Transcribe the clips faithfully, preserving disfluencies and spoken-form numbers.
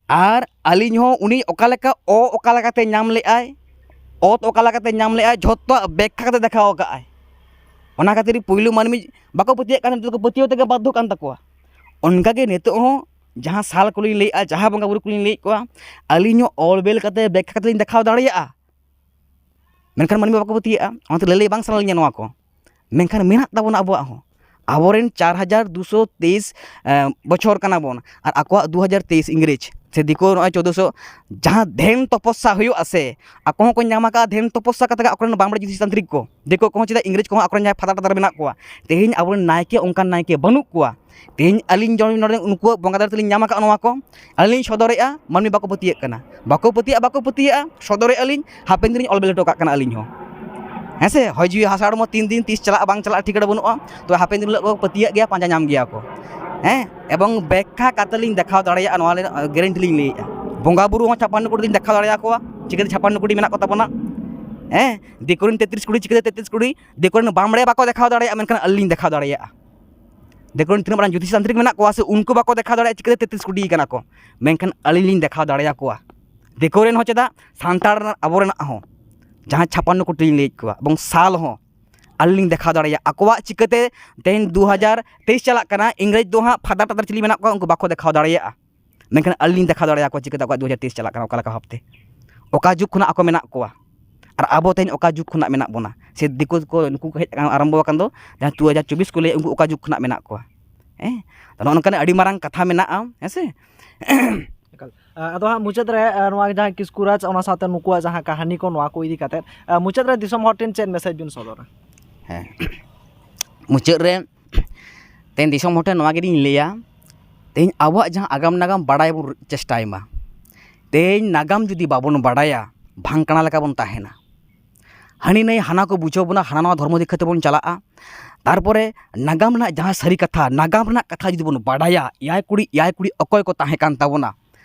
ᱟᱨ ᱟᱹᱞᱤᱧ ᱦᱚᱸ ᱩᱱᱤ ᱚᱠᱟ ᱞᱮᱠᱟ ᱚ ᱚᱠᱟ ᱞᱮᱠᱟᱛᱮ ᱧᱟᱢ ᱞᱮᱫᱟᱭ, ᱚᱛ ᱚᱠᱟ ᱞᱮᱠᱟᱛᱮ ᱧᱟᱢ ᱞᱮᱫᱟᱭ, ᱡᱷᱚᱛᱚᱣᱟᱜ ᱵᱮᱠᱠᱷᱟ ᱠᱟᱛᱮ ᱫᱮᱠᱷᱟᱣ ᱟᱠᱟᱫ ᱟᱭ᱾ ᱚᱱᱟ ᱠᱷᱟᱹᱛᱤᱨ ᱯᱩᱭᱞᱩ ᱢᱟᱹᱱᱢᱤ ᱵᱟᱠᱚ ᱯᱟᱹᱛᱭᱟᱹᱜ ᱠᱟᱱ ᱛᱟᱦᱮᱸ, ᱱᱤᱛᱚᱜ ᱫᱚᱠᱚ ᱯᱟᱹᱛᱭᱟᱹᱣ ᱛᱮᱜᱮ ᱵᱟᱫᱽᱫᱷᱚ ᱠᱟᱱ ᱛᱟᱠᱚᱣᱟ᱾ ᱚᱱᱠᱟᱜᱮ ᱱᱤᱛᱚᱜ ᱦᱚᱸ ᱡᱟᱦᱟᱸ ᱥᱟᱞ ᱠᱚᱞᱤᱧ ᱞᱟᱹᱭᱮᱫᱼᱟ, ᱡᱟᱦᱟᱸ ᱵᱚᱸᱜᱟ ᱵᱩᱨᱩ ᱠᱚᱞᱤᱧ ᱞᱟᱹᱭᱮᱫ ᱠᱚᱣᱟ, ᱟᱹᱞᱤᱧ ᱦᱚᱸ ᱚᱞ ᱵᱮᱞ ᱠᱟᱛᱮ ᱵᱮᱠᱠᱷᱟ ᱠᱟᱛᱮ ᱞᱤᱧ ᱫᱮᱠᱷᱟᱣ ᱫᱟᱲᱮᱭᱟᱜᱼᱟ᱾ ᱢᱮᱱᱠᱷᱟᱱ ᱢᱟᱹᱱᱢᱤ ᱵᱟᱠᱚ ᱯᱟᱹᱛᱭᱟᱹᱜᱼᱟ, ᱚᱱᱟᱛᱮ ᱞᱟᱹᱞᱟᱹᱭ ᱵᱟᱝ ᱥᱟᱱᱟ ᱞᱤᱧᱟ ᱱᱚᱣᱟ ᱠᱚ᱾ ᱢᱮᱱᱠᱷᱟᱱ ᱢᱮᱱᱟᱜ ᱛᱟᱵᱚᱱᱟ ᱟᱵᱚᱣᱟᱜ ᱦᱚᱸ᱾ ᱟᱵᱚᱨᱮᱱ ᱪᱟᱨ ᱦᱟᱡᱟᱨ ᱫᱩᱥᱚ ᱛᱮᱭᱤᱥ, ᱮᱸ, ᱵᱚᱪᱷᱚᱨ ᱠᱟᱱᱟ ᱵᱚᱱ, ᱟᱨ ᱟᱠᱚᱣᱟᱜ ᱫᱩ ᱦᱟᱡᱟᱨ ᱛᱮᱭᱤᱥ ᱤᱝᱨᱮᱡᱽ, ᱥᱮ ᱫᱤᱠᱩ ᱱᱚᱜᱼᱚᱭ ᱪᱳᱫᱽᱫᱳᱥᱚ, ᱡᱟᱦᱟᱸ ᱫᱷᱮᱱ ᱛᱚᱯᱚᱥᱟ ᱦᱩᱭᱩᱜᱼᱟ ᱥᱮ, ᱟᱠᱚ ᱦᱚᱸᱠᱚ ᱧᱟᱢ ᱟᱠᱟᱫᱼᱟ ᱫᱷᱮᱱ ᱛᱚᱯᱚᱥᱟ ᱠᱟᱛᱮ ᱜᱮ ᱟᱠᱚᱨᱮᱱ ᱵᱟᱢᱲᱮ ᱡᱳᱛᱤᱥ ᱛᱟᱱᱛᱨᱤᱠ ᱠᱚ᱾ ᱫᱤᱠᱩ ᱠᱚᱦᱚᱸ ᱪᱮᱫᱟᱜ, ᱤᱝᱨᱮᱡᱽ ᱠᱚᱦᱚᱸ ᱟᱠᱚᱨᱮᱱ ᱡᱟᱦᱟᱸᱭ ᱯᱷᱟᱫᱟ ᱴᱟᱫᱟ ᱨᱮ ᱢᱮᱱᱟᱜ ᱠᱚᱣᱟ, ᱛᱮᱦᱮᱧ ᱟᱵᱚᱨᱮᱱ ᱱᱟᱭᱠᱮ, ᱚᱱᱠᱟᱱ ᱱᱟᱭᱠᱮ ᱵᱟᱹᱱᱩᱜ ᱠᱚᱣᱟ᱾ ᱛᱮᱦᱮᱧ ᱟᱹᱞᱤᱧ ᱡᱚᱱ ᱱᱚᱰᱮ ᱩᱱᱠᱩᱣᱟᱜ ᱵᱚᱸᱜᱟ ᱫᱟᱨᱮ ᱛᱮᱞᱤᱧ ᱧᱟᱢ ᱟᱠᱟᱫ ᱱᱚᱣᱟ ᱠᱚ, ᱟᱹᱞᱤᱧ ᱞᱤᱧ ᱥᱚᱫᱚᱨᱮᱜᱼᱟ, ᱢᱟᱹᱱᱢᱤ ᱵᱟᱠᱚ ᱯᱟᱹᱛᱭᱟᱹᱜ ᱠᱟᱱᱟ, ᱵᱟᱠᱚ ᱯᱟᱹᱛᱭᱟᱹᱜᱼᱟ, ᱵᱟᱠᱚ ᱯᱟᱹᱛᱭᱟᱹᱜᱼᱟ, ᱥᱚᱫᱚᱨᱮᱜᱼᱟ ᱞᱤᱧ, ᱦᱟᱯᱮᱱ ᱫᱤᱱ ᱞᱤᱧ ᱚᱞ ᱵᱮᱞ ᱦᱚᱴᱚ ᱠᱟᱜ ᱠᱟᱱᱟ ᱟᱹᱞᱤᱧ ᱦᱚᱸ᱾ ᱦᱮᱸ ᱥᱮ, ᱦᱚᱭ ᱡᱤᱣᱤ ᱦᱟᱥᱟ ᱦᱚᱲᱢᱚ ᱛᱤᱱ ᱫᱤᱱ ᱛᱤᱥ ᱪᱟᱞᱟᱜᱼᱟ ᱵᱟᱝ ᱪᱟᱞᱟᱜᱼᱟ ᱴᱷᱤᱠᱟᱹᱱᱟ ᱵᱟᱹᱱᱩᱜᱼᱟ, ᱛᱚᱵᱮ ᱦᱟᱯᱮᱱ ᱫᱤᱱ ᱦᱤᱞᱳᱜ ᱠᱚ ᱯᱟᱹᱛᱭᱟᱹᱜ ᱜᱮᱭᱟ, ᱯᱟᱸᱡᱟ ᱧᱟᱢ ᱜᱮᱭᱟ ᱠᱚ᱾ ᱦᱮᱸ, ᱮᱵᱚᱝ ᱵᱮᱠᱠᱷᱟ ᱠᱟᱛᱮ ᱞᱤᱧ ᱫᱮᱠᱷᱟᱣ ᱫᱟᱲᱮᱭᱟᱜᱼᱟ, ᱱᱚᱣᱟ ᱞᱤᱧ ᱜᱮᱨᱮᱱᱴᱤ ᱞᱤᱧ ᱞᱟᱹᱭᱮᱫᱼᱟ᱾ ᱵᱚᱸᱜᱟ ᱵᱩᱨᱩ ᱦᱚᱸ ᱪᱷᱟᱯᱟᱱᱱᱚ ᱠᱳᱴᱤ ᱞᱤᱧ ᱫᱮᱠᱷᱟᱣ ᱫᱟᱲᱮᱭᱟᱠᱚᱣᱟ, ᱪᱤᱠᱟᱹᱛᱮ ᱪᱷᱟᱯᱟᱱᱱᱚ ᱠᱳᱴᱤ ᱢᱮᱱᱟᱜ ᱠᱚ ᱛᱟᱵᱚᱱᱟ? ᱦᱮᱸ, ᱫᱤᱠᱩ ᱨᱮᱱ ᱛᱮᱛᱨᱤᱥ ᱠᱳᱴᱤ, ᱪᱤᱠᱟᱹᱛᱮ ᱛᱮᱛᱨᱤᱥ ᱠᱳᱴᱤ? ᱫᱤᱠᱩ ᱨᱮᱱ ᱵᱟᱢᱲᱮ ᱵᱟᱠᱚ ᱫᱮᱠᱷᱟᱣ ᱫᱟᱲᱮᱭᱟᱜᱼᱟ, ᱢᱮᱱᱠᱷᱟᱱ ᱟᱹᱞᱤᱧ ᱞᱤᱧ ᱫᱮᱠᱷᱟᱣ ᱫᱟᱲᱮᱭᱟᱜᱼᱟ᱾ ᱫᱤᱠᱩ ᱨᱮᱱ ᱛᱤᱱᱟᱹᱜ ᱢᱟᱨᱟᱝ ᱡᱳᱛᱤᱥ ᱛᱟᱱᱛᱨᱤᱠ ᱢᱮᱱᱟᱜ ᱠᱚᱣᱟ ᱥᱮ, ᱩᱱᱠᱩ ᱵᱟᱠᱚ ᱫᱮᱠᱷᱟᱣ ᱫᱟᱲᱮᱭᱟᱜᱼᱟ ᱪᱤᱠᱟᱹᱛᱮ ᱛᱮᱛᱨᱤᱥ ᱠᱳᱴᱤ ᱠᱟᱱᱟ ᱠᱚ, ᱢᱮᱱᱠᱷᱟᱱ ᱟᱹᱞᱤᱧ ᱞᱤᱧ ᱫᱮᱠᱷᱟᱣ ᱫᱟᱲᱮᱭᱟᱠᱚᱣᱟ᱾ ᱫᱤᱠᱩ ᱨᱮᱱ ᱦᱚᱸ ᱪᱮᱫᱟᱜ, ᱥᱟᱱᱛᱟᱲ ᱨᱮᱱᱟᱜ, ᱟᱵᱚ ᱨᱮᱱᱟᱜ ᱦᱚᱸ, ᱡᱟᱦᱟᱸ ᱪᱷᱟᱯᱟᱱᱱᱚ ᱠᱳᱴᱤ ᱞᱤᱧ ᱞᱟᱹᱭᱮᱫ ᱠᱚᱣᱟ, ᱮᱵᱚᱝ ᱥᱟᱞ ᱦᱚᱸ ᱟᱹᱞᱤᱧ ᱞᱤᱧ ᱫᱮᱠᱷᱟᱣ ᱫᱟᱲᱮᱭᱟᱜᱼᱟ᱾ ᱟᱠᱚᱣᱟᱜ ᱪᱤᱠᱟᱹᱛᱮ ᱛᱮᱦᱮᱧ ᱫᱩ ᱦᱟᱡᱟᱨ ᱛᱮᱭᱤᱥ ᱪᱟᱞᱟᱜ ᱠᱟᱱᱟ, ᱤᱝᱨᱮᱡᱽ ᱫᱚ ᱦᱟᱸᱜ ᱯᱷᱟᱫᱟ ᱴᱟᱫᱟ ᱪᱤᱞᱤ ᱢᱮᱱᱟᱜ ᱠᱚᱣᱟ, ᱩᱱᱠᱩ ᱵᱟᱠᱚ ᱫᱮᱠᱷᱟᱣ ᱫᱟᱲᱮᱭᱟᱜᱼᱟ, ᱢᱮᱱᱠᱷᱟᱱ ᱟᱹᱞᱤᱧ ᱞᱤᱧ ᱫᱮᱠᱷᱟᱣ ᱫᱟᱲᱮᱭᱟᱠᱚᱣᱟ ᱪᱤᱠᱟᱹᱛᱮ ᱟᱠᱚᱣᱟᱜ ᱫᱩ ᱦᱟᱡᱟᱨ ᱛᱮᱭᱤᱥ ᱪᱟᱞᱟᱜ ᱠᱟᱱᱟ, ᱚᱠᱟ ᱞᱮᱠᱟ ᱵᱷᱟᱵᱽᱛᱮ, ᱚᱠᱟ ᱡᱩᱜᱽ ᱠᱷᱚᱱᱟᱜ ᱟᱠᱚ ᱢᱮᱱᱟᱜ ᱠᱚᱣᱟ᱾ ᱟᱨ ᱟᱵᱚ ᱛᱮᱦᱮᱧ ᱚᱠᱟ ᱡᱩᱜᱽ ᱠᱷᱚᱱᱟᱜ ᱢᱮᱱᱟᱜ ᱵᱚᱱᱟ, ᱥᱮ ᱫᱤᱠᱩ ᱠᱚ ᱱᱩᱠᱩ ᱠᱚ ᱦᱮᱡ ᱟᱠᱟᱱᱟ, ᱟᱨᱟᱢᱵᱚ ᱟᱠᱟᱱ ᱫᱚ ᱡᱟᱦᱟᱸ ᱫᱩ ᱦᱟᱡᱟᱨ ᱪᱚᱵᱵᱤᱥ ᱠᱚ ᱞᱟᱹᱭᱟ, ᱩᱱᱠᱩ ᱚᱠᱟ ᱡᱩᱜᱽ ᱠᱷᱚᱱᱟᱜ ᱢᱮᱱᱟᱜ ᱠᱚᱣᱟ? ᱦᱮᱸ, ᱛᱚ, ᱱᱚᱜᱼᱚ ᱱᱚᱝᱠᱟᱱᱟᱜ ᱟᱹᱰᱤ ᱢᱟᱨᱟᱝ ᱠᱟᱛᱷᱟ ᱢᱮᱱᱟᱜᱼᱟ, ᱦᱮᱸ ᱥᱮ᱾ ᱮᱠᱟᱞ᱾ ᱟ, ᱟᱫᱚ ᱦᱟᱸᱜ ᱢᱩᱪᱟᱹᱫ ᱨᱮ, ᱟ, ᱱᱚᱣᱟ ᱡᱟᱦᱟᱸ ᱠᱤᱥᱠᱩ ᱨᱟᱡᱽ, ᱚᱱᱟ ᱥᱟᱶᱛᱮ ᱱᱩᱠᱩᱣᱟᱜ ᱡᱟᱦᱟᱸ ᱠᱟᱹᱦᱱᱤ ᱠᱚ, ᱱᱚᱣᱟ ᱠᱚ ᱤᱫᱤ ᱠᱟᱛᱮᱫ, ᱟ, ᱢᱩᱪᱟᱹᱫ ᱨᱮ ᱫᱤᱥᱚᱢ ᱦᱚᱲ ᱴᱷᱮᱱ ᱪᱮᱫ ᱢᱮᱥᱮᱡᱽ ᱵᱤᱱ ᱥᱚᱫᱚᱨᱟ? ᱦᱮᱸ, ᱢᱩᱪᱟᱹᱫ ᱨᱮ ᱛᱮᱦᱮᱧ ᱫᱤᱥᱚᱢ ᱦᱚᱲ ᱴᱷᱮᱱ ᱱᱚᱣᱟ ᱜᱮᱞᱤᱧ ᱞᱟᱹᱭᱟ, ᱛᱮᱦᱮᱧ ᱟᱵᱚᱣᱟᱜ ᱡᱟᱦᱟᱸ ᱟᱜᱟᱢ ᱱᱟᱜᱟᱢ ᱵᱟᱲᱟᱭ ᱵᱚᱱ ᱪᱮᱥᱴᱟᱭ ᱢᱟ᱾ ᱛᱮᱦᱮᱧ ᱱᱟᱜᱟᱢ ᱡᱩᱫᱤ ᱵᱟᱵᱚᱱ ᱵᱟᱲᱟᱭᱟ, ᱵᱷᱟᱝᱠᱟᱲᱟ ᱞᱮᱠᱟ ᱵᱚᱱ ᱛᱟᱦᱮᱱᱟ᱾ ᱦᱟᱹᱱᱤ ᱱᱟᱹᱭ ᱦᱟᱱᱟ ᱠᱚ ᱵᱩᱡᱷᱟᱹᱣ ᱵᱚᱱᱟ, ᱦᱟᱱᱟ ᱱᱟᱣᱟ ᱫᱷᱚᱨᱢᱚ ᱫᱤᱠᱠᱷᱟ ᱛᱮᱵᱚᱱ ᱪᱟᱞᱟᱜᱼᱟ᱾ ᱛᱟᱨᱯᱚᱨᱮ ᱱᱟᱜᱟᱢ ᱨᱮᱱᱟᱜ ᱡᱟᱦᱟᱸ ᱥᱟᱹᱨᱤ ᱠᱟᱛᱷᱟ, ᱱᱟᱜᱟᱢ ᱨᱮᱱᱟᱜ ᱠᱟᱛᱷᱟ ᱡᱩᱫᱤ ᱵᱚᱱ ᱵᱟᱰᱟᱭᱟ, ᱮᱭᱟᱭ ᱠᱩᱲᱤ, ᱮᱭᱟᱭ ᱠᱩᱲᱤ ᱚᱠᱚᱭ ᱠᱚ ᱛᱟᱦᱮᱸ ᱠᱟᱱ ᱛᱟᱵᱚᱱᱟ,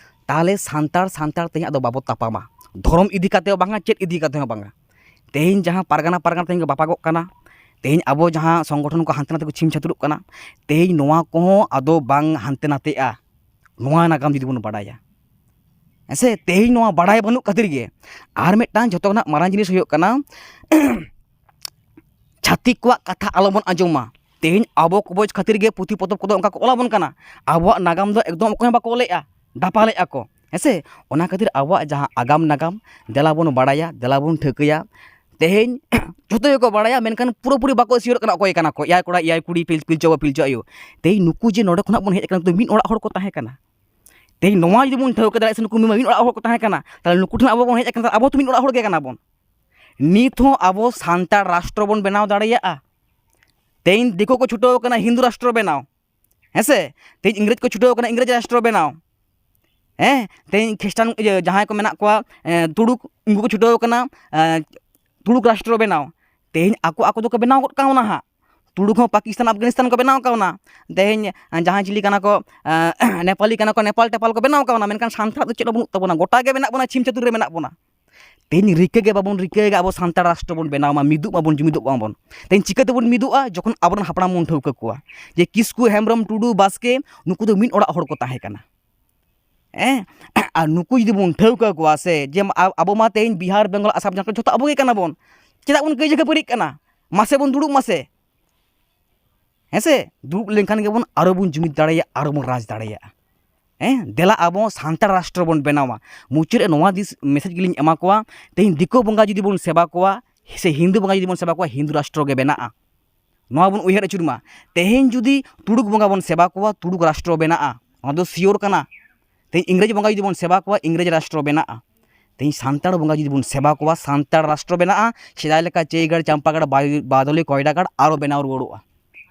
ᱛᱟᱦᱚᱞᱮ ᱥᱟᱱᱛᱟᱲ, ᱥᱟᱱᱛᱟᱲ ᱛᱮᱦᱮᱧ ᱟᱫᱚ ᱵᱟᱵᱚ ᱛᱟᱯᱟᱢᱟ᱾ ᱫᱷᱚᱨᱚᱢ ᱤᱫᱤ ᱠᱟᱛᱮ ᱦᱚᱸ ᱵᱟᱝᱟ, ᱪᱮᱫ ᱤᱫᱤ ᱠᱟᱛᱮ ᱦᱚᱸ ᱵᱟᱝᱟ᱾ ᱛᱮᱦᱮᱧ ᱡᱟᱦᱟᱸ ᱯᱟᱨᱜᱟᱱᱟ, ᱯᱟᱨᱜᱟᱱᱟ ᱛᱮᱦᱮᱧ ᱠᱚ ᱵᱟᱯᱟᱜᱚᱜ ᱠᱟᱱᱟ, ᱛᱮᱦᱮᱧ ᱟᱵᱚ ᱡᱟᱦᱟᱸ ᱥᱚᱝᱜᱚᱴᱷᱚᱱ ᱠᱚ ᱦᱟᱱᱛᱮ ᱱᱟᱛᱮ ᱠᱚ ᱪᱷᱤᱢ ᱪᱷᱟᱹᱛᱩᱨᱚᱜ ᱠᱟᱱᱟ, ᱛᱮᱦᱮᱧ ᱱᱚᱣᱟ ᱠᱚᱦᱚᱸ ᱟᱫᱚ ᱵᱟᱝ ᱦᱟᱱᱛᱮ ᱱᱟᱛᱮᱜᱼᱟ᱾ ᱱᱚᱣᱟ ᱱᱟᱜᱟᱢ ᱡᱩᱫᱤ ᱵᱚᱱ ᱵᱟᱰᱟᱭᱟ, ᱦᱮᱸ ᱥᱮ? ᱛᱮᱦᱮᱧ ᱱᱚᱣᱟ ᱵᱟᱲᱟᱭ ᱵᱟᱹᱱᱩᱜ ᱠᱷᱟᱹᱛᱤᱨ ᱜᱮ᱾ ᱟᱨ ᱢᱤᱫᱴᱟᱝ ᱡᱷᱚᱛᱚ ᱠᱷᱚᱱᱟᱜ ᱢᱟᱨᱟᱝ ᱡᱤᱱᱤᱥ ᱦᱩᱭᱩᱜ ᱠᱟᱱᱟ, ᱪᱷᱟᱹᱛᱤᱠ ᱠᱚᱣᱟᱜ ᱠᱟᱛᱷᱟ ᱟᱞᱚᱵᱚᱱ ᱟᱸᱡᱚᱢ ᱢᱟ᱾ ᱛᱮᱦᱮᱧ ᱟᱵᱚ ᱠᱚᱵᱚᱡ ᱠᱷᱟᱹᱛᱤᱨ ᱜᱮ ᱯᱩᱛᱷᱤ ᱯᱚᱛᱚᱵ ᱠᱚᱫᱚ ᱚᱱᱠᱟ ᱠᱚ ᱚᱞ ᱟᱵᱚᱱ ᱠᱟᱱᱟ᱾ ᱟᱵᱚᱣᱟᱜ ᱱᱟᱜᱟᱢ ᱫᱚ ᱮᱠᱫᱚᱢ ᱚᱠᱚᱭ ᱦᱚᱸ ᱵᱟᱠᱚ ᱚᱞᱮᱜᱼᱟ, ᱫᱟᱯᱟᱞᱮᱜᱼᱟ ᱠᱚ, ᱦᱮᱸ ᱥᱮ? ᱚᱱᱟ ᱠᱷᱟᱹᱛᱤᱨ ᱟᱵᱚᱣᱟᱜ ᱡᱟᱦᱟᱸ ᱟᱜᱟᱢ ᱱᱟᱜᱟᱢ, ᱫᱮᱞᱟ ᱵᱚᱱ ᱵᱟᱲᱟᱭᱟ, ᱫᱮᱞᱟ ᱵᱚᱱ ᱴᱷᱟᱹᱣᱠᱟᱹᱭᱟ᱾ ᱛᱮᱦᱮᱧ ᱡᱷᱚᱛᱚ ᱜᱮᱠᱚ ᱵᱟᱲᱟᱭᱟ, ᱢᱮᱱᱠᱷᱟᱱ ᱯᱩᱨᱟᱹᱯᱩᱨᱤ ᱵᱟᱠᱚ ᱥᱤᱭᱳᱨᱚᱜ ᱠᱟᱱᱟ ᱚᱠᱚᱭ ᱠᱟᱱᱟ ᱠᱚ, ᱮᱭᱟᱭ ᱠᱚᱲᱟ, ᱮᱭᱟᱭ ᱠᱩᱲᱤ, ᱯᱤᱞ-, ᱯᱤᱞᱪᱩ ᱵᱟᱵᱟ, ᱯᱤᱞᱪᱩ ᱟᱭᱳ᱾ ᱛᱮᱦᱮᱧ ᱱᱩᱠᱩ ᱡᱮ ᱱᱚᱰᱮ ᱠᱷᱚᱱᱟᱜ ᱵᱚᱱ ᱦᱮᱡ ᱟᱠᱟᱱᱟ, ᱱᱩᱠᱩ ᱢᱤᱫ ᱚᱲᱟᱜ ᱦᱚᱲ ᱠᱚ ᱛᱟᱦᱮᱸ ᱠᱟᱱᱟ᱾ ᱛᱮᱦᱮᱧ ᱱᱚᱣᱟ ᱡᱩᱫᱤ ᱵᱚᱱ ᱴᱷᱟᱹᱣᱠᱟᱹ ᱫᱟᱲᱮᱭᱟᱜᱼᱟ ᱥᱮ ᱱᱩᱠᱩ ᱢᱤᱫ ᱚᱲᱟᱜ ᱦᱚᱲ ᱠᱚ ᱛᱟᱦᱮᱸ ᱠᱟᱱᱟ, ᱛᱟᱦᱚᱞᱮ ᱱᱩᱠᱩ ᱴᱷᱮᱱ ᱟᱵᱚ ᱵᱚᱱ ᱦᱮᱡ ᱟᱠᱟᱱᱟ, ᱛᱟᱦᱚᱞᱮ ᱟᱵᱚ ᱛᱚ ᱢᱤᱫ ᱚᱲᱟᱜ ᱦᱚᱲ ᱜᱮ ᱠᱟᱱᱟ ᱵᱚᱱ᱾ ᱱᱤᱛ ᱦᱚᱸ ᱟᱵᱚ ᱥᱟᱱᱛᱟᱲ ᱨᱟᱥᱴᱨᱚ ᱵᱚᱱ ᱵᱮᱱᱟᱣ ᱫᱟᱲᱮᱭᱟᱜᱼᱟ᱾ ᱛᱮᱦᱮᱧ ᱫᱤᱠᱩ ᱠᱚ ᱪᱷᱩᱴᱟᱹᱣ ᱟᱠᱟᱱᱟ ᱦᱤᱱᱫᱩ ᱨᱟᱥᱴᱨᱚ ᱵᱮᱱᱟᱣ, ᱦᱮᱸ ᱥᱮ? ᱛᱮᱦᱮᱧ ᱤᱝᱨᱮᱡᱽ ᱠᱚ ᱪᱷᱩᱴᱟᱹᱣ ᱟᱠᱟᱱᱟ ᱤᱝᱨᱮᱡᱽ ᱨᱟᱥᱴᱨᱚ ᱵᱮᱱᱟᱣ᱾ ᱦᱮᱸ, ᱛᱮᱦᱮᱧ ᱠᱷᱨᱤᱥᱴᱟᱱ, ᱤᱭᱟᱹ, ᱡᱟᱦᱟᱸᱭ ᱠᱚ ᱢᱮᱱᱟᱜ ᱠᱚᱣᱟ, ᱮᱸ, ᱛᱩᱲᱩᱠ, ᱩᱱᱠᱩ ᱠᱚ ᱪᱷᱩᱴᱟᱹᱣ ᱟᱠᱟᱱᱟ, ᱮᱸ, ᱛᱩᱲᱩᱠ ᱨᱟᱥᱴᱨᱚ ᱵᱮᱱᱟᱣ᱾ ᱛᱮᱦᱮᱧ ᱟᱠᱚ ᱟᱠᱚ ᱫᱚᱠᱚ ᱵᱮᱱᱟᱣ ᱜᱚᱫ ᱠᱟᱣᱱᱟ ᱦᱟᱸᱜ᱾ ᱛᱩᱲᱩᱠ ᱦᱚᱸ ᱯᱟᱠᱤᱥᱛᱟᱱ, ᱟᱯᱷᱜᱟᱱᱤᱥᱛᱟᱱ ᱠᱚ ᱵᱮᱱᱟᱣ ᱠᱟᱣᱱᱟ᱾ ᱛᱮᱦᱮᱧ, ᱮᱸ, ᱡᱟᱦᱟᱸᱭ ᱪᱤᱞᱤ ᱠᱟᱱᱟ ᱠᱚ, ᱮᱸ, ᱱᱮᱯᱟᱞᱤ ᱠᱟᱱᱟ ᱠᱚ, ᱱᱮᱯᱟᱞ ᱴᱮᱯᱟᱞ ᱠᱚ ᱵᱮᱱᱟᱣ ᱠᱟᱣᱱᱟ᱾ ᱢᱮᱱᱠᱷᱟᱱ ᱥᱟᱱᱛᱟᱲ ᱫᱚ ᱪᱮᱫ ᱦᱚᱸ ᱵᱟᱹᱱᱩᱜ ᱛᱟᱵᱚᱱᱟ, ᱜᱚᱴᱟ ᱜᱮ ᱢᱮᱱᱟᱜ ᱵᱚᱱᱟ, ᱪᱷᱤᱢ ᱪᱷᱟᱹᱛᱩᱨ ᱨᱮ ᱢᱮᱱᱟᱜ ᱵᱚᱱᱟ᱾ ᱛᱮᱦᱮᱧ ᱨᱤᱠᱟᱹ ᱜᱮ ᱵᱟᱵᱚᱱ ᱨᱤᱠᱟᱹᱭᱮᱫᱟ ᱟᱵᱚ ᱥᱟᱱᱛᱟᱲ ᱨᱟᱥᱴᱨᱚ ᱵᱚᱱ ᱵᱮᱱᱟᱣ ᱢᱟ, ᱢᱤᱫᱚᱜ ᱢᱟᱵᱚᱱ, ᱡᱩᱢᱤᱫᱚᱜ ᱢᱟᱵᱚᱱ᱾ ᱛᱮᱦᱮᱧ ᱪᱤᱠᱟᱹ ᱛᱮᱵᱚᱱ ᱢᱤᱫᱚᱜᱼᱟ? ᱡᱚᱠᱷᱚᱱ ᱟᱵᱚᱨᱮᱱ ᱦᱟᱯᱲᱟᱢ ᱵᱚᱱ ᱴᱷᱟᱹᱣᱠᱟᱹ ᱠᱚᱣᱟ ᱡᱮ ᱠᱤᱥᱠᱩ, ᱦᱮᱢᱵᱨᱚᱢ, ᱴᱩᱰᱩ, ᱵᱟᱥᱠᱮ, ᱱᱩᱠᱩ ᱫᱚ ᱢᱤᱫ ᱚᱲᱟᱜ ᱦᱚᱲ ᱠᱚ ᱛᱟᱦᱮᱸ ᱠᱟᱱᱟ᱾ ᱦᱮᱸ? ᱟᱨ ᱱᱩᱠᱩ ᱡᱩᱫᱤ ᱵᱚᱱ ᱴᱷᱟᱹᱣᱠᱟᱹ ᱠᱚᱣᱟ ᱥᱮ, ᱡᱮ ᱟ-, ᱟᱵᱚ ᱢᱟ ᱛᱮᱦᱮᱧ ᱵᱤᱦᱟᱨ, ᱵᱮᱝᱜᱚᱞ, ᱟᱥᱟᱢ, ᱡᱷᱟᱲᱠᱷᱚᱸᱰ ᱡᱷᱚᱛᱚ ᱟᱵᱚ ᱜᱮ ᱠᱟᱱᱟ ᱵᱚᱱ, ᱪᱮᱫᱟᱜ ᱵᱚᱱ ᱠᱟᱹᱭᱡᱟᱹ ᱠᱷᱟᱹᱯᱟᱹᱨᱤᱜ ᱠᱟᱱᱟ? ᱢᱟᱥᱮ ᱵᱚᱱ ᱫᱩᱲᱩᱵ ᱢᱟᱥᱮ᱾ ᱦᱮᱸ ᱥᱮ? ᱫᱩᱲᱩᱵ ᱞᱮᱱᱠᱷᱟᱱ ᱜᱮᱵᱚᱱ ᱟᱨᱚ ᱵᱚᱱ ᱡᱩᱢᱤᱫ ᱫᱟᱲᱮᱭᱟᱜᱼᱟ, ᱟᱨᱚ ᱵᱚᱱ ᱨᱟᱡᱽ ᱫᱟᱲᱮᱭᱟᱜᱼᱟ᱾ ᱦᱮᱸ, ᱫᱮᱞᱟ ᱟᱵᱚ ᱥᱟᱱᱛᱟᱲ ᱨᱟᱥᱴᱨᱚ ᱵᱚᱱ ᱵᱮᱱᱟᱣᱟ᱾ ᱢᱩᱪᱟᱹᱫ ᱨᱮ ᱱᱚᱣᱟ ᱫᱤᱥ-, message ᱜᱮᱞᱤᱧ ᱮᱢᱟ ᱠᱚᱣᱟ, ᱛᱮᱦᱮᱧ ᱫᱤᱠᱩ ᱵᱚᱸᱜᱟ ᱡᱩᱫᱤ ᱵᱚᱱ ᱥᱮᱵᱟ ᱠᱚᱣᱟ ᱥᱮ ᱦᱤᱱᱫᱩ ᱵᱚᱸᱜᱟ ᱡᱩᱫᱤ ᱵᱚᱱ ᱥᱮᱵᱟ ᱠᱚᱣᱟ, ᱦᱤᱱᱫᱩ ᱨᱟᱥᱴᱨᱚ ᱜᱮ ᱵᱮᱱᱟᱜᱼᱟ᱾ ᱱᱚᱣᱟ ᱵᱚᱱ ᱩᱭᱦᱟᱹᱨ ᱟᱹᱪᱩᱨ ᱢᱟ᱾ ᱛᱮᱦᱮᱧ ᱡᱩᱫᱤ ᱛᱩᱲᱩᱠ ᱵᱚᱸᱜᱟ ᱵᱚᱱ ᱥᱮᱵᱟ ᱠᱚᱣᱟ, ᱛᱩᱲᱩᱠ ᱨᱟᱥᱴᱨᱚ ᱵᱮᱱᱟᱜᱼᱟ, ᱱᱚᱣᱟ ᱫᱚ sure ᱠᱟᱱᱟ᱾ ᱛᱮᱦᱮᱧ ᱤᱝᱨᱮᱡᱽ ᱵᱚᱸᱜᱟ ᱡᱩᱫᱤ ᱵᱚᱱ ᱥᱮᱵᱟ ᱠᱚᱣᱟ, ᱤᱝᱨᱮᱡᱽ ᱨᱟᱥᱴᱨᱚ ᱵᱮᱱᱟᱜᱼᱟ᱾ ᱛᱮᱦᱮᱧ ᱥᱟᱱᱛᱟᱲ ᱵᱚᱸᱜᱟ ᱡᱩᱫᱤ ᱵᱚᱱ ᱥᱮᱵᱟ ᱠᱚᱣᱟ, ᱥᱟᱱᱛᱟᱲ ᱨᱟᱥᱴᱨᱚ ᱵᱮᱱᱟᱜᱼᱟ᱾ ᱥᱮᱫᱟᱭ ᱞᱮᱠᱟ ᱪᱟᱹᱭᱜᱟᱲ, ᱪᱟᱢᱯᱟᱜᱟᱲ, ᱵᱟᱭ-, ᱵᱟᱫᱚᱞᱤ, ᱠᱚᱭᱰᱟᱜᱟᱲ ᱟᱨᱚ ᱵᱮᱱᱟᱣ ᱨᱩᱣᱟᱹᱲᱚᱜᱼᱟ᱾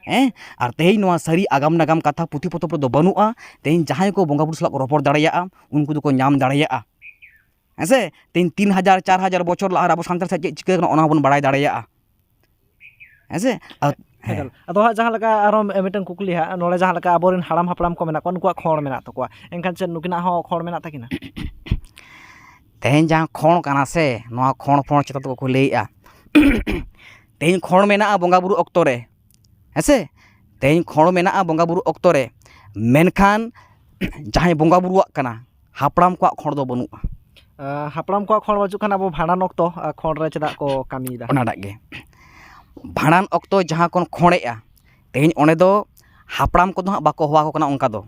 ᱦᱮᱸ? ᱟᱨ ᱛᱮᱦᱮᱧ ᱱᱚᱣᱟ ᱥᱟᱹᱨᱤ ᱟᱜᱟᱢ ᱱᱟᱜᱟᱢ ᱠᱟᱛᱷᱟ ᱯᱩᱛᱷᱤ ᱯᱚᱛᱚᱵ ᱨᱮᱫᱚ ᱵᱟᱹᱱᱩᱜᱼᱟ᱾ ᱛᱮᱦᱮᱧ ᱡᱟᱦᱟᱸᱭ ᱠᱚ ᱵᱚᱸᱜᱟ ᱵᱩᱨᱩ ᱥᱟᱞᱟᱜ ᱠᱚ ᱨᱚᱯᱚᱲ ᱫᱟᱲᱮᱭᱟᱜᱼᱟ, ᱩᱱᱠᱩ ᱫᱚᱠᱚ ᱧᱟᱢ ᱫᱟᱲᱮᱭᱟᱜᱼᱟ᱾ ᱦᱮᱸ ᱥᱮ? ᱛᱮᱦᱮᱧ ᱛᱤᱱ ᱦᱟᱡᱟᱨ, ᱪᱟᱨ ᱦᱟᱡᱟᱨ ᱵᱚᱪᱷᱚᱨ ᱞᱟᱦᱟ ᱨᱮ ᱟᱵᱚ ᱥᱟᱱᱛᱟᱲ ᱥᱟᱶ ᱪᱮᱫ ᱪᱤᱠᱟᱹ ᱠᱟᱱᱟ, ᱚᱱᱟ ᱦᱚᱸᱵᱚᱱ ᱵᱟᱲᱟᱭ ᱫᱟᱲᱮᱭᱟᱜᱼᱟ᱾ ᱦᱮᱸ ᱥᱮ? ᱟᱨ, ᱦᱮᱸ᱾ ᱮᱠᱟᱞ᱾ ᱟᱫᱚ ᱦᱟᱸᱜ ᱡᱟᱦᱟᱸ ᱞᱮᱠᱟ ᱟᱨᱦᱚᱸ ᱢᱤᱫᱴᱟᱝ ᱠᱩᱠᱞᱤ ᱦᱟᱸᱜ, ᱱᱚᱰᱮ ᱡᱟᱦᱟᱸ ᱞᱮᱠᱟ ᱟᱵᱚᱨᱮᱱ ᱦᱟᱲᱟᱢ ᱦᱟᱯᱲᱟᱢ ᱠᱚ ᱢᱮᱱᱟᱜ ᱠᱚᱣᱟ, ᱱᱩᱠᱩᱣᱟᱜ ᱠᱷᱚᱸᱲ ᱢᱮᱱᱟᱜ ᱛᱟᱠᱚᱣᱟ, ᱮᱱᱠᱷᱟᱱ ᱪᱮᱫ ᱱᱩᱠᱤᱱᱟᱜ ᱦᱚᱸ ᱠᱷᱚᱸᱲ ᱢᱮᱱᱟᱜ ᱛᱟᱹᱠᱤᱱᱟ? ᱛᱮᱦᱮᱧ ᱡᱟᱦᱟᱸ ᱠᱷᱚᱸᱲ ᱠᱟᱱᱟ ᱥᱮ, ᱱᱚᱣᱟ ᱠᱷᱚᱸᱲ ᱯᱷᱚᱸᱲ ᱪᱮᱛᱟᱱ ᱛᱮᱠᱚ ᱞᱟᱹᱭᱮᱜᱼᱟ᱾ ᱛᱮᱦᱮᱧ ᱠᱷᱚᱸᱲ ᱢᱮᱱᱟᱜᱼᱟ ᱵᱚᱸᱜᱟ ᱵᱩᱨᱩ ᱚᱠᱛᱚ ᱨᱮ, ᱦᱮᱸ ᱥᱮ? ᱛᱮᱦᱮᱧ ᱠᱷᱚᱸᱲ ᱢᱮᱱᱟᱜᱼᱟ ᱵᱚᱸᱜᱟ ᱵᱩᱨᱩ ᱚᱠᱛᱚ ᱨᱮ, ᱢᱮᱱᱠᱷᱟᱱ ᱡᱟᱦᱟᱸᱭ ᱵᱚᱸᱜᱟ ᱵᱩᱨᱩᱣᱟᱜ ᱠᱟᱱᱟ, ᱦᱟᱯᱲᱟᱢ ᱠᱚᱣᱟᱜ ᱠᱷᱚᱲ ᱫᱚ ᱵᱟᱹᱱᱩᱜᱼᱟ᱾ ᱟᱸ, ᱦᱟᱯᱲᱟᱢ ᱠᱚᱣᱟᱜ ᱠᱷᱚᱲ ᱵᱟᱹᱪᱩᱜ ᱠᱷᱟᱱ ᱟᱵᱚ ᱵᱷᱟᱸᱰᱟᱱ ᱚᱠᱛᱚ, ᱟᱸ, ᱠᱷᱚᱲ ᱨᱮ ᱪᱮᱫᱟᱜ ᱠᱚ ᱠᱟᱹᱢᱤᱭᱮᱫᱟ? ᱚᱱᱟᱴᱟᱜ ᱜᱮ, ᱵᱷᱟᱸᱰᱟᱱ ᱚᱠᱛᱚ ᱡᱟᱦᱟᱸ ᱠᱚ ᱠᱷᱚᱲᱮᱜᱼᱟ, ᱛᱮᱦᱮᱧ ᱚᱸᱰᱮ ᱫᱚ ᱦᱟᱯᱲᱟᱢ ᱠᱚᱫᱚ ᱦᱟᱸᱜ ᱵᱟᱠᱚ ᱦᱚᱦᱚ ᱟᱠᱚ ᱠᱟᱱᱟ ᱚᱱᱠᱟ ᱫᱚ᱾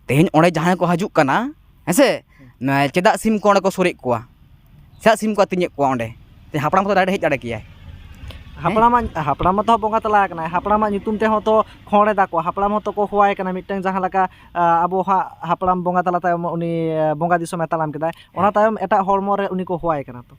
ᱛᱮᱦᱮᱧ ᱚᱸᱰᱮ ᱡᱟᱦᱟᱸᱭ ᱠᱚ ᱦᱤᱡᱩᱜ ᱠᱟᱱᱟ, ᱦᱮᱸ ᱥᱮ, ᱪᱮᱫᱟᱜ ᱥᱤᱢ ᱠᱚ ᱚᱸᱰᱮ ᱠᱚ ᱥᱩᱨᱮᱫ ᱠᱚᱣᱟ? ᱪᱮᱫᱟᱜ ᱥᱤᱢ ᱠᱚ ᱟᱹᱛᱤᱧᱮᱫ ᱠᱚᱣᱟ ᱚᱸᱰᱮ? ᱛᱮᱦᱮᱧ ᱦᱟᱯᱲᱟᱢ ᱠᱚᱫᱚ direct ᱦᱮᱡ ᱫᱟᱲᱮ ᱠᱮᱭᱟᱭ᱾ ᱦᱟᱯᱲᱟᱢᱟᱜ, ᱦᱟᱯᱲᱟᱢ ᱢᱟᱛᱚ ᱦᱟᱸᱜ ᱵᱚᱸᱜᱟ ᱛᱟᱞᱟ ᱟᱠᱟᱱᱟᱭ, ᱦᱟᱯᱲᱟᱢᱟᱜ ᱧᱩᱛᱩᱢ ᱛᱮᱦᱚᱸ ᱛᱚ ᱠᱷᱚᱲ ᱮᱫᱟ ᱠᱚ, ᱦᱟᱯᱲᱟᱢ ᱦᱚᱸᱛᱚ ᱠᱚ ᱦᱚᱦᱚᱣᱟᱭ ᱠᱟᱱᱟ ᱢᱤᱫᱴᱟᱝ, ᱡᱟᱦᱟᱸ ᱞᱮᱠᱟ, ᱟᱸ, ᱟᱵᱚ ᱦᱟᱸᱜ ᱦᱟᱯᱲᱟᱢ ᱵᱚᱸᱜᱟ ᱛᱟᱞᱟ ᱛᱟᱭᱚᱢ ᱩᱱᱤ, ᱟᱸ, ᱵᱚᱸᱜᱟ ᱫᱤᱥᱚᱢᱮ ᱛᱟᱲᱟᱢ ᱠᱮᱫᱟᱭ, ᱚᱱᱟ ᱛᱟᱭᱚᱢ ᱮᱴᱟᱜ ᱦᱚᱲᱢᱚ ᱨᱮ ᱩᱱᱤ ᱠᱚ ᱦᱚᱦᱚᱣᱟᱭ ᱠᱟᱱᱟ ᱛᱚ᱾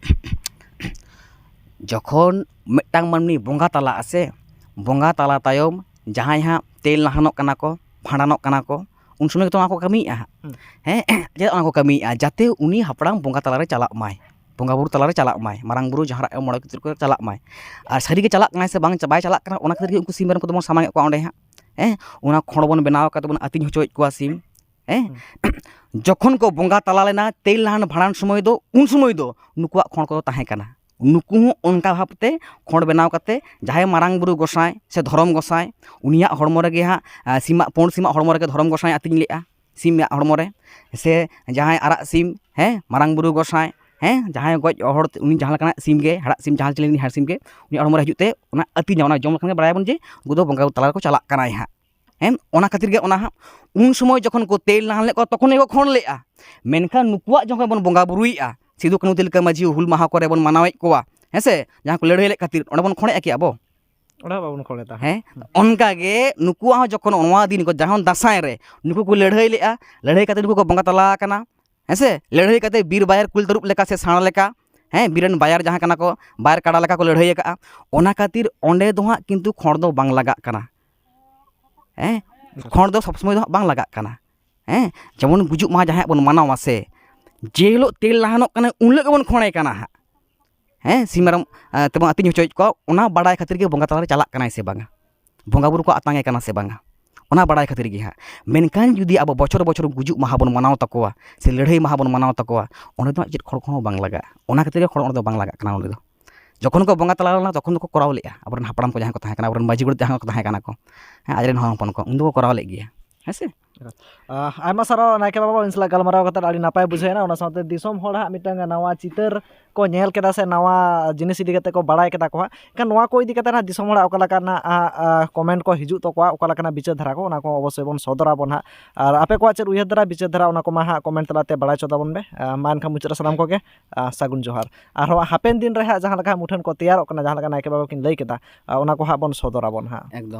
ᱡᱚᱠᱷᱚᱱ ᱢᱤᱫᱴᱟᱝ ᱢᱟᱹᱱᱢᱤ ᱵᱚᱸᱜᱟ ᱛᱟᱞᱟᱜ ᱟᱥᱮ, ᱵᱚᱸᱜᱟ ᱛᱟᱞᱟ ᱛᱟᱭᱚᱢ ᱡᱟᱦᱟᱸᱭ ᱦᱟᱸᱜ ᱛᱮᱞ ᱱᱟᱦᱟᱱᱚᱜ ᱠᱟᱱᱟ ᱠᱚ, ᱵᱷᱟᱸᱰᱟᱱᱚᱜ ᱠᱟᱱᱟ ᱠᱚ, ᱩᱱ ᱥᱚᱢᱚᱭ ᱜᱮᱛᱚ ᱚᱱᱟ ᱠᱚ ᱠᱟᱹᱢᱤᱭᱮᱫᱼᱟ ᱦᱟᱸᱜ᱾ ᱦᱩᱸ᱾ ᱦᱮᱸ, ᱪᱮᱫᱟᱜ ᱚᱱᱟ ᱠᱚ ᱠᱟᱹᱢᱤᱭᱮᱫᱼᱟ? ᱡᱟᱛᱮ ᱩᱱᱤ ᱦᱟᱯᱲᱟᱢ ᱵᱚᱸᱜᱟ ᱛᱟᱞᱟᱨᱮ ᱪᱟᱞᱟᱜ ᱢᱟᱭ, ᱵᱚᱸᱜᱟ ᱵᱩᱨᱩ ᱛᱟᱞᱟᱨᱮ ᱪᱟᱞᱟᱜ ᱢᱟᱭ, ᱢᱟᱨᱟᱝ ᱵᱩᱨᱩ ᱡᱟᱦᱟᱸ ᱨᱮ ᱢᱚᱬᱮ ᱠᱚ ᱛᱩᱨᱩᱭ ᱠᱚ ᱪᱟᱞᱟᱜ ᱢᱟᱭ᱾ ᱟᱨ ᱥᱟᱹᱨᱤ ᱜᱮ ᱪᱟᱞᱟᱜ ᱠᱟᱱᱟᱭ ᱥᱮ ᱵᱟᱝ, ᱵᱟᱭ ᱪᱟᱞᱟᱜ ᱠᱟᱱᱟ, ᱚᱱᱟ ᱠᱷᱟᱹᱛᱤᱨ ᱜᱮ ᱩᱱᱠᱩ ᱥᱤᱢ ᱢᱮᱨᱚᱢ ᱠᱚᱫᱚ ᱵᱚᱱ ᱥᱟᱢᱟᱝᱮᱫ ᱠᱚᱣᱟ ᱚᱸᱰᱮ ᱦᱟᱸᱜ᱾ ᱦᱮᱸ, ᱚᱱᱟ ᱠᱷᱚᱲ ᱵᱚᱱ ᱵᱮᱱᱟᱣ ᱠᱟᱛᱮ ᱵᱚᱱ ᱟᱹᱛᱤᱧ ᱦᱚᱪᱚᱭᱮᱫ ᱠᱚᱣᱟ ᱥᱤᱢ᱾ ᱦᱮᱸ? ᱦᱩᱸ᱾ ᱡᱚᱠᱷᱚᱱ ᱠᱚ ᱵᱚᱸᱜᱟ ᱛᱟᱞᱟ ᱞᱮᱱᱟ ᱛᱮᱞ ᱱᱟᱦᱟᱱ ᱵᱷᱟᱸᱰᱟᱱ ᱥᱚᱢᱚᱭ ᱫᱚ, ᱩᱱ ᱥᱚᱢᱚᱭ ᱫᱚ ᱱᱩᱠᱩᱣᱟᱜ ᱠᱷᱚᱲ ᱠᱚᱫᱚ ᱛᱟᱦᱮᱸ ᱠᱟᱱᱟ᱾ ᱱᱩᱠᱩ ᱦᱚᱸ ᱚᱱᱠᱟ ᱵᱷᱟᱵᱽᱛᱮ ᱠᱷᱚᱲ ᱵᱮᱱᱟᱣ ᱠᱟᱛᱮ ᱡᱟᱦᱟᱸᱭ ᱢᱟᱨᱟᱝ ᱵᱩᱨᱩ ᱜᱚᱸᱥᱟᱭ ᱥᱮ ᱫᱷᱚᱨᱚᱢ ᱜᱚᱸᱥᱟᱭ, ᱩᱱᱤᱭᱟᱜ ᱦᱚᱲᱢᱚ ᱨᱮᱜᱮ ᱦᱟᱸᱜ, ᱟᱸ, ᱥᱤᱢᱟᱜ, ᱯᱩᱸᱰ ᱥᱤᱢᱟᱜ ᱦᱚᱲᱢᱚ ᱨᱮᱜᱮ ᱫᱷᱚᱨᱚᱢ ᱜᱚᱸᱥᱟᱭ ᱟᱹᱛᱤᱧ ᱞᱮᱫᱼᱟ, ᱥᱤᱢᱟᱜ ᱦᱚᱲᱢᱚ ᱨᱮ, ᱥᱮ ᱡᱟᱦᱟᱸᱭ ᱟᱨᱟᱜ ᱥᱤᱢ, ᱦᱮᱸ, ᱢᱟᱨᱟᱝ ᱵᱩᱨᱩ ᱜᱚᱸᱥᱟᱭ, ᱦᱮᱸ, ᱡᱟᱦᱟᱸᱭ ᱜᱚᱡ ᱦᱚᱲ, ᱩᱱᱤ ᱡᱟᱦᱟᱸ ᱞᱮᱠᱟᱱᱟᱜ ᱥᱤᱢ ᱜᱮ, ᱦᱟᱲᱟᱜ ᱥᱤᱢ, ᱡᱟᱦᱟᱸ ᱪᱤᱞᱤ ᱦᱟᱲᱟᱜ ᱥᱤᱢ ᱜᱮ, ᱩᱱᱤᱭᱟᱜ ᱦᱚᱲᱢᱚ ᱨᱮ ᱦᱤᱡᱩᱜ ᱛᱮ ᱚᱱᱟ ᱟᱹᱛᱤᱧᱟ, ᱚᱱᱟ ᱡᱚᱢ ᱞᱮᱠᱷᱟᱱ ᱜᱮ ᱵᱟᱲᱟᱭᱟᱵᱚᱱ ᱡᱮ ᱩᱱᱠᱩ ᱫᱚ ᱵᱚᱸᱜᱟ ᱵᱩᱨᱩ ᱛᱟᱞᱟ ᱨᱮᱠᱚ ᱪᱟᱞᱟᱜ ᱠᱟᱱᱟᱭ ᱦᱟᱸᱜ᱾ ᱦᱮᱸ, ᱚᱱᱟ ᱠᱷᱟᱹᱛᱤᱨ ᱜᱮ ᱚᱱᱟ ᱦᱟᱸᱜ ᱩᱱ ᱥᱚᱢᱚᱭ ᱡᱚᱠᱷᱚᱱ ᱠᱚ ᱛᱮᱞ ᱱᱟᱦᱟᱱ ᱞᱮᱫ ᱠᱚᱣᱟ, ᱛᱚᱠᱷᱚᱱ ᱜᱮᱠᱚ ᱠᱷᱚᱲ ᱞᱮᱫᱼᱟ᱾ ᱢᱮᱱᱠᱷᱟᱱ ᱱᱩᱠᱩᱣᱟᱜ ᱡᱚᱠᱷᱚᱱ ᱵᱚᱱ ᱵᱚᱸᱜᱟ ᱵᱩᱨᱩᱭᱮᱫᱼᱟ, ᱥᱤᱫᱩ ᱠᱟᱹᱱᱦᱩ ᱛᱤᱞᱠᱟᱹ ᱢᱟᱹᱡᱷᱤ ᱦᱩᱞ ᱢᱟᱦᱟ ᱠᱚᱨᱮ ᱵᱚᱱ ᱢᱟᱱᱟᱣᱮᱫ ᱠᱚᱣᱟ, ᱦᱮᱸ ᱥᱮ, ᱡᱟᱦᱟᱸ ᱠᱚ ᱞᱟᱹᱲᱦᱟᱹᱭ ᱞᱮᱫ ᱠᱷᱟᱹᱛᱤᱨ, ᱚᱸᱰᱮ ᱵᱚᱱ ᱠᱷᱚᱲᱮᱜᱼᱟ ᱠᱤ ᱟᱵᱚ? ᱚᱸᱰᱮ ᱦᱚᱸ ᱵᱟᱵᱚᱱ ᱠᱷᱚᱲ ᱮᱫᱟ᱾ ᱦᱮᱸ, ᱦᱩᱸ᱾ ᱚᱱᱠᱟ ᱜᱮ ᱱᱩᱠᱩᱣᱟᱜ ᱦᱚᱸ ᱡᱚᱠᱷᱚᱱ ᱱᱚᱣᱟ ᱫᱤᱱ ᱠᱚ, ᱡᱟᱦᱟᱸ ᱫᱟᱸᱥᱟᱭ ᱨᱮ ᱱᱩᱠᱩ ᱠᱚ ᱞᱟᱹᱲᱦᱟᱹᱭ ᱞᱮᱫᱼᱟ, ᱞᱟᱹᱲᱦᱟᱹᱭ ᱠᱟᱛᱮ ᱱᱩᱠᱩ ᱠᱚ ᱵᱚᱸᱜᱟ ᱛᱟᱞᱟ ᱟᱠᱟᱱᱟ, ᱦᱮᱸ ᱥᱮ, ᱞᱟᱹᱲᱦᱟᱹᱭ ᱠᱟᱛᱮ ᱵᱤᱨ ᱵᱟᱭᱟᱨ ᱠᱩᱞ ᱛᱟᱹᱨᱩᱵ ᱞᱮᱠᱟ ᱥᱮ ᱥᱟᱬ ᱞᱮᱠᱟ, ᱦᱮᱸ, ᱵᱤᱨ ᱨᱮᱱ ᱵᱟᱭᱟᱨ ᱡᱟᱦᱟᱸ ᱠᱟᱱᱟ ᱠᱚ, ᱵᱟᱭᱟᱨ ᱠᱟᱰᱟ ᱞᱮᱠᱟ ᱠᱚ ᱞᱟᱹᱲᱦᱟᱹᱭ ᱟᱠᱟᱫᱼᱟ, ᱚᱱᱟ ᱠᱷᱟᱹᱛᱤᱨ ᱚᱸᱰᱮ ᱫᱚ ᱦᱟᱸᱜ ᱠᱤᱱᱛᱩ ᱠᱷᱚᱲ ᱫᱚ ᱵᱟᱝ ᱞᱟᱜᱟᱜ ᱠᱟᱱᱟ᱾ ᱦᱮᱸ, ᱠᱷᱚᱲ ᱫᱚ ᱥᱚᱵᱽ ᱥᱚᱢᱚᱭ ᱫᱚ ᱦᱟᱸᱜ ᱵᱟᱝ ᱞᱟᱜᱟᱜ ᱠᱟᱱᱟ᱾ ᱦᱮᱸ, ᱡᱮᱢᱚᱱ ᱜᱩᱡᱩᱜ ᱢᱟᱦᱟ ᱡᱟᱦᱟᱸᱭᱟᱜ ᱵᱚᱱ ᱢᱟᱱᱟᱣᱟ ᱥᱮ, ᱡᱮ ᱦᱤᱞᱳᱜ ᱛᱮᱞ ᱞᱟᱦᱟᱱᱚᱜ ᱠᱟᱱᱟ, ᱩᱱ ᱦᱤᱞᱳᱜ ᱜᱮᱵᱚᱱ ᱠᱷᱚᱲᱮ ᱠᱟᱱᱟ ᱦᱟᱸᱜ᱾ ᱦᱮᱸ, ᱥᱤᱢ ᱢᱮᱨᱚᱢ, ᱮᱸ, ᱛᱮᱵᱚᱱ ᱟᱹᱛᱤᱧ ᱦᱚᱪᱚᱭᱮᱫ ᱠᱚᱣᱟ, ᱚᱱᱟ ᱵᱟᱲᱟᱭ ᱠᱷᱟᱹᱛᱤᱨ ᱜᱮ ᱵᱚᱸᱜᱟ ᱛᱟᱞᱟᱨᱮ ᱪᱟᱞᱟᱜ ᱠᱟᱱᱟᱭ ᱥᱮ ᱵᱟᱝᱟ, ᱵᱚᱸᱜᱟ ᱵᱩᱨᱩ ᱠᱚ ᱟᱛᱟᱝ ᱮ ᱠᱟᱱᱟ ᱥᱮ ᱵᱟᱝᱟ, ᱚᱱᱟ ᱵᱟᱲᱟᱭ ᱠᱷᱟᱹᱛᱤᱨ ᱜᱮ ᱦᱟᱸᱜ᱾ ᱢᱮᱱᱠᱷᱟᱱ ᱡᱩᱫᱤ ᱟᱵᱚ ᱵᱚᱪᱷᱚᱨ ᱵᱚᱪᱷᱚᱨ ᱜᱩᱡᱩᱜ ᱢᱟᱦᱟ ᱵᱚᱱ ᱢᱟᱱᱟᱣ ᱛᱟᱠᱚᱣᱟ ᱥᱮ ᱞᱟᱹᱲᱦᱟᱹᱭ ᱢᱟᱦᱟ ᱵᱚᱱ ᱢᱟᱱᱟᱣ ᱛᱟᱠᱚᱣᱟ, ᱚᱸᱰᱮ ᱫᱚ ᱦᱟᱸᱜ ᱪᱮᱫ ᱠᱷᱚᱲ ᱠᱚᱦᱚᱸ ᱵᱟᱝ ᱞᱟᱜᱟᱜᱼᱟ᱾ ᱚᱱᱟ ᱠᱷᱟᱹᱛᱤᱨ ᱜᱮ ᱠᱷᱚᱲ ᱚᱸᱰᱮ ᱫᱚ ᱵᱟᱝ ᱞᱟᱜᱟᱜ ᱠᱟᱱᱟ᱾ ᱚᱸᱰᱮ ᱫᱚ ᱡᱚᱠᱷᱚᱱ ᱠᱚ ᱵᱚᱸᱜᱟ ᱛᱟᱞᱟ ᱞᱮᱱᱟ, ᱛᱚᱠᱷᱚᱱ ᱫᱚᱠᱚ ᱠᱚᱨᱟᱣ ᱞᱮᱫᱼᱟ, ᱟᱵᱚᱨᱮᱱ ᱦᱟᱯᱲᱟᱢ ᱠᱚ ᱡᱟᱦᱟᱸᱭ ᱠᱚ ᱛᱟᱦᱮᱸ ᱠᱟᱱᱟ, ᱟᱵᱚᱨᱮᱱ ᱢᱟᱹᱡᱷᱤ ᱜᱚᱰᱮᱛ ᱡᱟᱦᱟᱸᱭ ᱠᱚ ᱛᱟᱦᱮᱸ ᱠᱟᱱᱟ ᱠᱚ, ᱦᱮᱸ, ᱟᱡᱨᱮᱱ ᱦᱚᱲ ᱦᱚᱯᱚᱱ ᱠᱚ, ᱩᱱ ᱫᱚᱠᱚ ᱠᱚᱨᱟᱣ ᱞᱮᱫ ᱜᱮᱭᱟ, ᱦᱮᱸ ᱥᱮ᱾ ᱟᱭᱢᱟ ᱥᱟᱨᱦᱟᱣ ᱱᱟᱭᱠᱮ ᱵᱟᱵᱟ, ᱤᱧ ᱥᱟᱞᱟᱜ ᱜᱟᱞᱢᱟᱨᱟᱣ ᱠᱟᱛᱮ ᱟᱹᱰᱤ ᱱᱟᱯᱟᱭ ᱵᱩᱡᱷᱟᱹᱣ ᱮᱱᱟ᱾ ᱚᱱᱟ ᱥᱟᱶᱛᱮ ᱫᱤᱥᱚᱢ ᱦᱚᱲ ᱦᱟᱸᱜ ᱢᱤᱫᱴᱟᱝ ᱱᱟᱣᱟ ᱪᱤᱛᱟᱹᱨ ᱠᱚ ᱧᱮᱞ ᱠᱮᱫᱟ ᱥᱮ ᱱᱟᱣᱟ ᱡᱤᱱᱤᱥ ᱤᱫᱤ ᱠᱟᱛᱮ ᱠᱚ ᱵᱟᱲᱟᱭ ᱠᱮᱫᱟ ᱠᱚ ᱦᱟᱸᱜ᱾ ᱮᱱᱠᱷᱟᱱ ᱱᱚᱣᱟ ᱠᱚ ᱤᱫᱤ ᱠᱟᱛᱮ ᱦᱟᱸᱜ ᱫᱤᱥᱚᱢ ᱦᱚᱲᱟᱜ ᱚᱠᱟ ᱞᱮᱠᱟᱱᱟᱜ ᱠᱚᱢᱮᱱᱴ ᱠᱚ ᱦᱤᱡᱩᱜ ᱛᱟᱠᱚᱣᱟ, ᱚᱠᱟ ᱞᱮᱠᱟᱱᱟᱜ ᱵᱤᱪᱟᱹᱨ ᱫᱷᱟᱨᱟ ᱠᱚ, ᱚᱱᱟ ᱠᱚ ᱚᱵᱚᱥᱥᱳᱭ ᱵᱚᱱ ᱥᱚᱫᱚᱨ ᱟᱵᱚᱱ ᱦᱟᱸᱜ᱾ ᱟᱨ ᱟᱯᱮ ᱠᱚᱣᱟᱜ ᱪᱮᱫ ᱩᱭᱦᱟᱹᱨ ᱫᱷᱟᱨᱟ, ᱵᱤᱪᱟᱹᱨ ᱫᱷᱟᱨᱟ, ᱚᱱᱟ ᱠᱚᱢᱟ ᱦᱟᱸᱜ ᱠᱚᱢᱮᱱᱴ ᱛᱟᱞᱟᱛᱮ ᱵᱟᱲᱟᱭ ᱦᱚᱪᱚ ᱛᱟᱵᱚᱱ ᱯᱮ᱾ ᱢᱟ ᱮᱱᱠᱷᱟᱱ ᱢᱩᱪᱟᱹᱫ ᱨᱮ ᱥᱟᱱᱟᱢ ᱠᱚᱜᱮ ᱥᱟᱹᱜᱩᱱ ᱡᱚᱦᱟᱨ᱾ ᱟᱨᱦᱚᱸ ᱦᱟᱯᱮᱱ ᱫᱤᱱ ᱨᱮ ᱦᱟᱸᱜ ᱡᱟᱦᱟᱸ ᱞᱮᱠᱟ ᱢᱩᱴᱷᱟᱹᱱ ᱠᱚ ᱛᱮᱭᱟᱨᱚᱜ ᱠᱟᱱᱟ, ᱡᱟᱦᱟᱸ ᱞᱮᱠᱟ ᱱᱟᱭᱠᱮ ᱵᱟᱵᱟ ᱠᱤᱱ ᱞᱟᱹᱭ ᱠᱮᱫᱟ, ᱚᱱᱟ ᱠᱚ ᱦᱟᱸᱜ ᱵᱚᱱ ᱥᱚᱫᱚᱨ ᱟᱵᱚᱱ ᱦᱟᱸᱜ᱾ ᱮᱠᱫᱚᱢ᱾